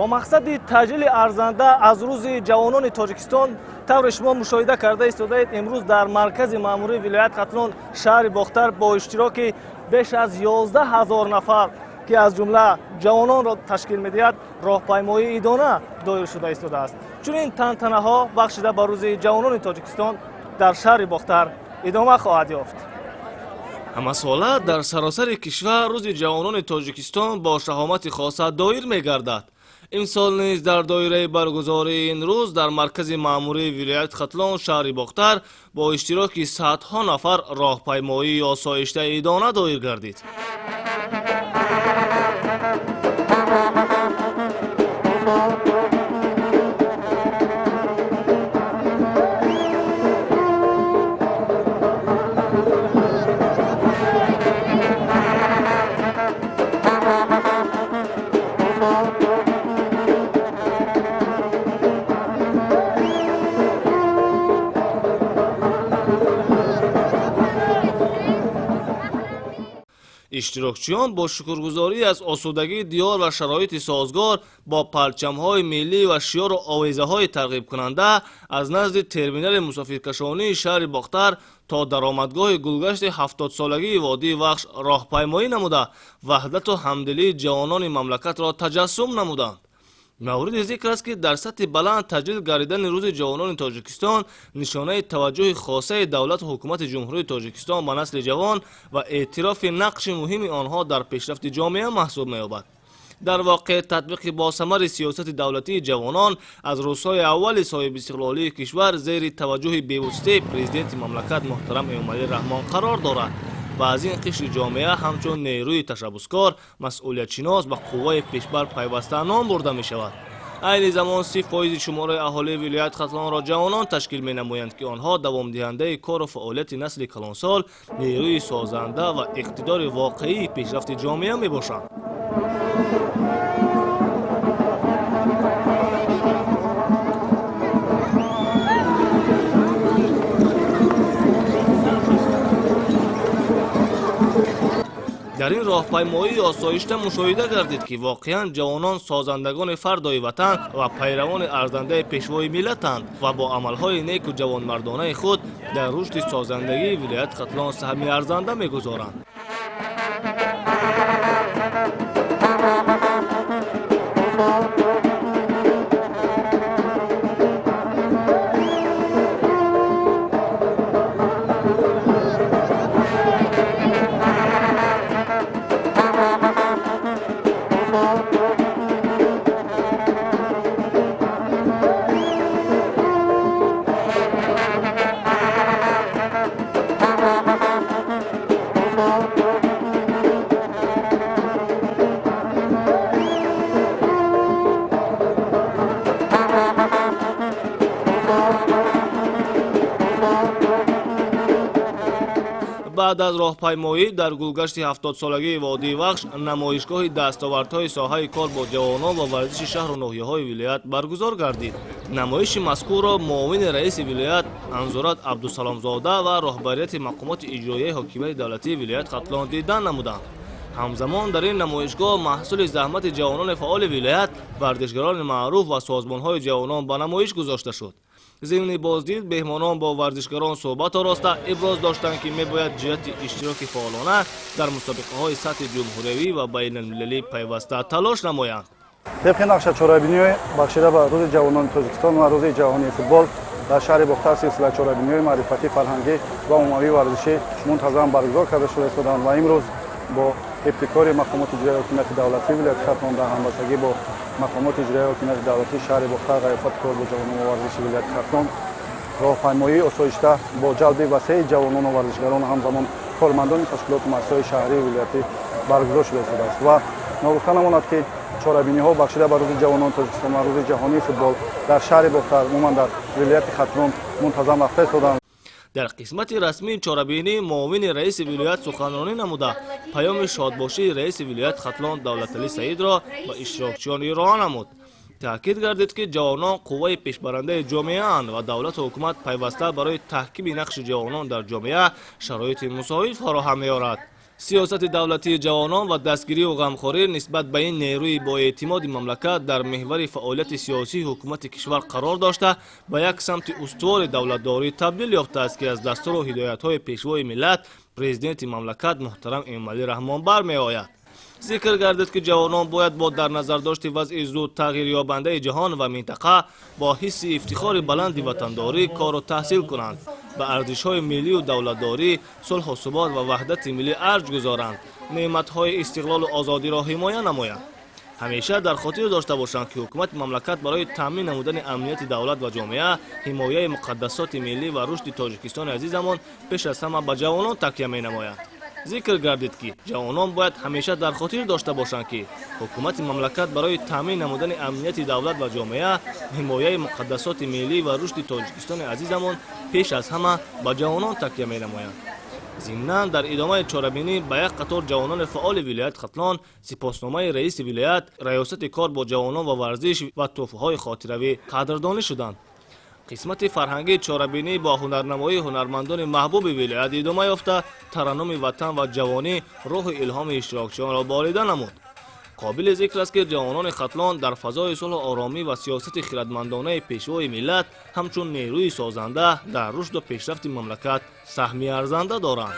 Бо мақсади таҷлили арзанда аз рӯзи ҷавонони Тоҷикистон, тавре шумо мушоҳида карда истодаед, имрӯз дар маркази маъмурии вилоят Хатлон, шаҳри Бохтар, бо иштироки беш аз 11 ҳазор нафар, ки аз ҷумла ҷавононро ташкил медиҳад, роҳпаймоии идона доир шуда истодааст. Чунин тантанаҳо бахшида ба рӯзи ҷавонони Тоҷикистон дар шаҳри Бохтар идома хоҳад ёфт. Ҳамасола дар саросари кишвар рӯзи ҷавонони Тоҷикистон бо шаҳомати хоса доир мегардад. Имсол низ дар доираи баргузории ин рӯз дар маркази маъмурии вилояти Хатлон, шаҳри Бохтар, бо иштироки садҳо нафар роҳпаймоии осоиштаи идона доир гардид. Иштирокчиён бо шукргузорӣ аз осудагии диёр ва шароити созгор, бо парчамҳои миллӣ ва шиёру овезаҳои тарғибкунанда аз назди терминали мусофиркашонии шаҳри Бохтар то даромадгоҳи гулгашти 70-солагии водии Вахш роҳпаймоӣ намуда, ваҳдату ҳамдилии ҷавонони мамлакатро таҷассум намуданд. Мавриди зикр аст, ки дар сатҳи баланд таҷлил гардидани рӯзи ҷавонони Тоҷикистон нишонаи таваҷҷӯҳи хосаи давлату ҳукумати Ҷумҳурии Тоҷикистон ба насли ҷавон ва эътирофи нақши муҳими онҳо дар пешрафти ҷомеа маҳсуб меёбад. Дар воқеъ, татбиқи босамари сиёсати давлатии ҷавонон аз рӯзҳои аввали соҳибистиқлолии кишвар зери таваҷҷӯҳи бевоситаи президенти мамлакат муҳтарам Эмомалӣ Раҳмон қарор дорад ва аз ин қишри ҷомеа ҳамчун нерӯи ташаббускор, масъулиятшинос ба қувваи пешбар пайваста ном бурда мешавад. Айни замон 30% шумораи аҳолии вилояти Хатлонро ҷавонон ташкил менамоянд, ки онҳо давомдиҳандаи кору фаъолияти насли калонсол, нерӯи созанда ва иқтидори воқеии пешрафти ҷомеа мебошанд. Дар ин роҳпаймоии осоишта мушоҳида гардид, ки воқеан ҷавонон созандагони фардои ватан ва пайравони арзандаи пешвои миллатанд ва бо амалҳои неку ҷавонмардонаи худ дар рушди созандагии вилояти Хатлон саҳми арзанда мегузоранд. Баъд аз роҳпаймоӣ дар гулгашти 70-солагии водии Вахш намоишгоҳи дастовардҳои соҳаи кор бо ҷавонон ва варзиши шаҳру ноҳияҳои вилоят баргузор гардид. Намоиши мазкурро муовини раиси вилоят Анзурат Абдусаломзода ва роҳбарияти мақомоти иҷроияи ҳокимияти давлатии вилояти Хатлон дидан намуданд. Ҳамзамон дар ин намоишгоҳ маҳсули заҳмати ҷавонони фаъоли вилоят, варзишгарони маъруф ва созмонҳои ҷавонон ба намоиш гузошта шуд. Зимни боздид меҳмонон бо варзишгарон суҳбат ороста иброз доштанд, ки мебояд ҷиҳати иштироки фаъолона дар мусобиқаҳои сатҳи ҷумҳуриявӣ ва байналмилалӣ пайваста талош намоянд. Тибқи нақша, чорабиниҳои бахшида ба рӯзи ҷавонони Тоҷикистон ва рӯзи ҷаҳонии футбол дар шаҳри Бохтар силсила чорабиниҳои маърифатӣ, фарҳангӣ ва умумавии варзишӣ мунтазам баргузор карда шуда истоданд ва имрӯз бо ибтикори мақомоти иҷроияи ҳокимияти давлатии вилояти Хатлон дар ҳамбастагӣ бо мақомоти иҷроияи ҳокимияти давлатии шаҳри Бохтар, раёсати кор бо ҷавонон ва варзиши вилояти Хатлон роҳпаймоии осоишта бо ҷалби васеи ҷавонону варзишгарон, ҳамзамон кормандони ташкилоту муассисаҳои шаҳрию вилоятӣ баргузор шуда истодааст. Ва ногуфта намонад, ки чорабиниҳо бахшида ба рӯзи ҷавонони Тоҷикистон ва рӯзи ҷаҳонии футбол дар шаҳри Бохтар, умуман дар вилояти Хатлон мунтазам рафта истоданд. Дар қисмати расмии чорабинӣ муовини раиси вилоят суханронӣ намуда, паёми шодбошии раиси вилояти Хатлон Давлаталӣ Саидро ба иштирокчиён ироа намуд. Таъкид гардид, ки ҷавонон қувваи пешбарандаи ҷомеаанд ва давлату ҳукумат пайваста барои таҳкими нақши ҷавонон дар ҷомеа шароити мусоид фароҳам меорад. Сиёсати давлатии ҷавонон ва дастгирию ғамхорӣ нисбат ба ин нерӯи боэътимоди мамлакат дар меҳвари фаъолияти сиёсии ҳукумати кишвар қарор дошта, ба як самти устувори давлатдорӣ табдил ёфтааст, ки аз дастуру ҳидоятҳои Пешвои миллат, Президенти мамлакат муҳтарам Эмомалӣ Раҳмон бармеояд. Зикр гардид, ки ҷавонон бояд бо дар назардошти вазъи зуд тағйирёбандаи ҷаҳон ва минтақа бо ҳисси ифтихори баланди ватандорӣ кору таҳсил кунанд, ба арзишҳои миллию давлатдорӣ, сулҳу субот ва ваҳдати миллӣ арҷ гузоранд, неъматҳои истиқлолу озодиро ҳимоя намоянд. Ҳамеша дар хотир дошта бошанд, ки ҳукумати мамлакат барои таъмин намудани амнияти давлат ва ҷомеа, ҳимояи муқаддасоти миллӣ ва рушди Тоҷикистони азизамон пеш аз ҳама ба ҷавонон такя менамояд. Зикр гардид, ки ҷавонон бояд ҳамеша дар хотир дошта бошанд, ки ҳукумати мамлакат барои таъмин намудани амнияти давлат ва ҷомеа, ҳимояи муқаддасоти миллӣ ва рушди Тоҷикистони азизамон пеш аз ҳама ба ҷавонон такя менамояд. Зимнан, дар идомаи чорабинӣ ба як қатор ҷавонони фаъоли вилояти Хатлон сипосномаи раиси вилоят, Раёсати кор бо ҷавонон ва варзиш ва тӯҳфаҳои хотиравӣ қадрдонӣ шуданд. Қисмати фарҳангии чорабинӣ бо ҳунарнамоии ҳунармандони маҳбуби вилоят идома ёфта, тараннуми ватан ва ҷавонӣ рӯҳу илҳоми иштирокчиёнро борида намуд. Қобили зикр аст, ки ҷавонони Хатлон дар фазои сулҳу оромӣ ва сиёсати хирадмандонаи Пешвои миллат ҳамчун нерӯи созанда дар рушду пешрафти мамлакат саҳми арзанда доранд.